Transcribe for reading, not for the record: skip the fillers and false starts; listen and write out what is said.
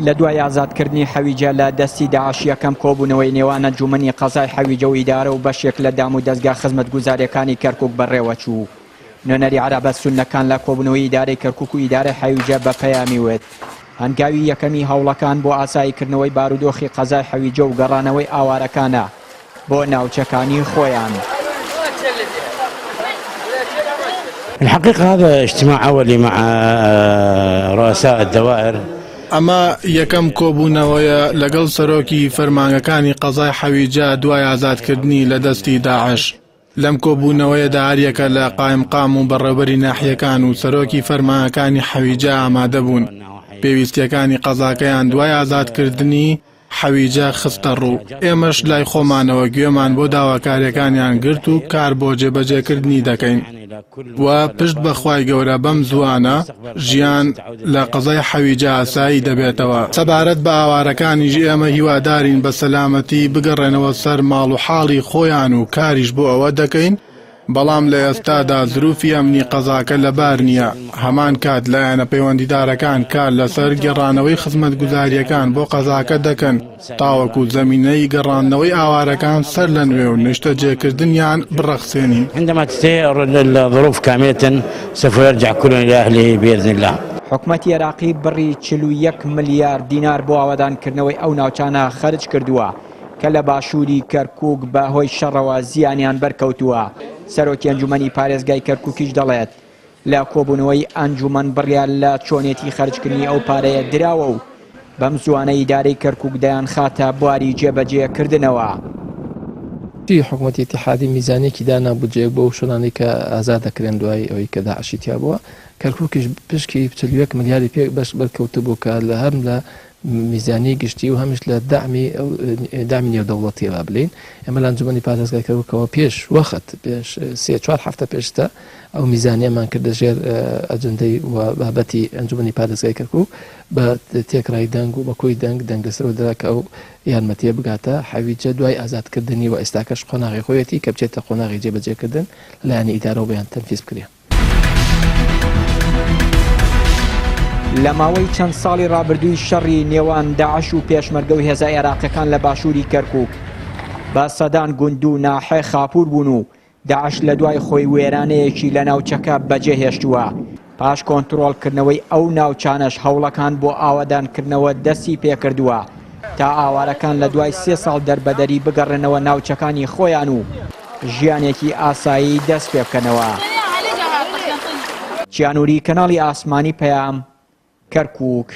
لە دوای ئازادکردنی حەویجە لە دەستی داعش یەکەم کۆبوونەوەی نێوان ئەنجوومەنی قەزای حەویجە و ئیدارە و بەشێک لە دام و دەزگا خزمەتگوزارییەکانی کەرکوک بەڕێوەچوو. نوێنەری عەرەبە سوننەکان لە کۆبوونەوەی ئیدارەی کەرکوک و ئیدارەی حەویجە بە پەیامی وت، هەنگاوی یەکەمی هەوڵەکان بۆ ئاساییکردنەوەی بارودۆخی قەزای حەویجە و گەڕانەوەی ئاوارەکانە بۆ ناوچەکانی خۆیان. الحقيقة هذا اجتماع أولي مع رؤساء الدوائر. ئەمە یەکەم کۆبوونەوەیە لەگەڵ سەرۆکی فەرمانگەکانی قەزای حەویجە دوای ئازادکردنی لە دەستی داعش. لەم کۆبوونەوەیەدا هەریەکە لە قایمقام و بەڕێوبەری ناحیەکان و سەرۆکی فەرمانگەکانی حەویجە ئامادەبوون، پێویستییەکانی قەزاکەیان دوای ئازادکردنی حەویجە خستەڕوو، ئێمەش لای خۆمانەوە گوێمان بۆ داواکارییەکانیان گرت و کار بۆ جێبەجێکردنی دەکەین و پشت بە خوای گەورە بەم زووانە ژیان لە قەزای حەویجە ئاسایی دەبێتەوە. سەبارەت بە ئاوارەکانیش ئێمە هیوادارین بە سەلامەتی بگەڕێنەوە سەر ماڵ و حاڵی خۆیان و کاریش بۆ ئەوە دەکەین، بەڵام لە ئێستادا زروفی ئەمنی قەزاکە لەبار نییە، هەمان کات لایەنە پەیوەندیدارەکان کار لەسەر گێڕانەوەی خزمەتگوزارییەکان بۆ قەزاکە دەکەن تاوەکو زەمینەی گەڕاندنەوەی ئاوارەکان سەرلەنوێ و نیشتەجێکردنیان بڕەخسێنین. عندما تتهيأ الظروف كاملة سوف يرجع كل إلى أهله بإذن الله. حکومەتی عێراقی بڕی 41 ملیار دینار بۆ ئاوەدانکردنەوەی ئەو ناوچانە خەرج کردووە کە لە باشووری کەرکووک بە هۆی شەڕەوە زیانیان بەرکەوتووە، سەرۆکی ئەنجوومەنی پارێزگای کەرکووکیش دەڵێت، لە کۆبوونەوەی ئەنجوومەن بڕیار لە چۆنێتی خەرجکردنی ئەو پارەیە دراوە و بەم زووانە ئیدارەی کەرکووک دەیانخاتە بواری جێبەجێکردنەوە. حکومەتی ئیتیحادی میزانیەکی دانا بودجەیەک بۆ ئەو شوێنانەی کە ئازاد دەکرێن دوای ئەوەی کە داعشی تیا بووە، کەرکووکیش پشکی 41 ملیاری پێ بەش بەرکەوتبوو کە لە هەم لە میزانیەی گشتی و هەمیش لە دەعمی ئەو دەعمی نێودەوڵەتیە با بلێین ئێمە لە ئەنجومەنی پارێزگای کەرکوکەوە پێش وەخت پێش سێ چوار هەفتە پێشتە ئەو میزانیەمان کردە ژێر ئەجندەی و بابەتی ئەنجومەنی پارێزگای کەرکوک بە تێکڕای دەنگ و بە کۆی دەنگ دەنگ لەسەرەوە درا کە ئەو یارمەتیە بگاتە حەویجە دوای ئازادکردنی و ئێستاکەش قۆناغی خۆیەتی کە بچێتە قۆناغی جێبەجێکردن لەلایەنی ئیدارەوە بۆیان تەنفیز بکرێ. لە ماوەی چەند ساڵی ڕابردووی شەڕی نێوان داعش و پێشمەرگە و هێزە عێراقیەکان لە باشووری کەرکووک بە سەدان گوند و ناحێ خاپوور بوون و داعش لە دوای خۆی وێرانەیەکی لە ناوچەکە بەجێهێشتووە. پاش کۆنترۆڵکردنەوەی ئەو ناوچانەش هەوڵەکان بۆ ئاوەدانکردنەوە دەستی پێکردووە تا ئاوارەکان لە دوای سێ ساڵ دەربەدەری بگەڕێنەوە ناوچەکانی خۆیان و ژیانێکی ئاسایی دەست پێ بکەنەوە. چیانوری کەناڵی ئاسمانی پەیام، کەرکوک.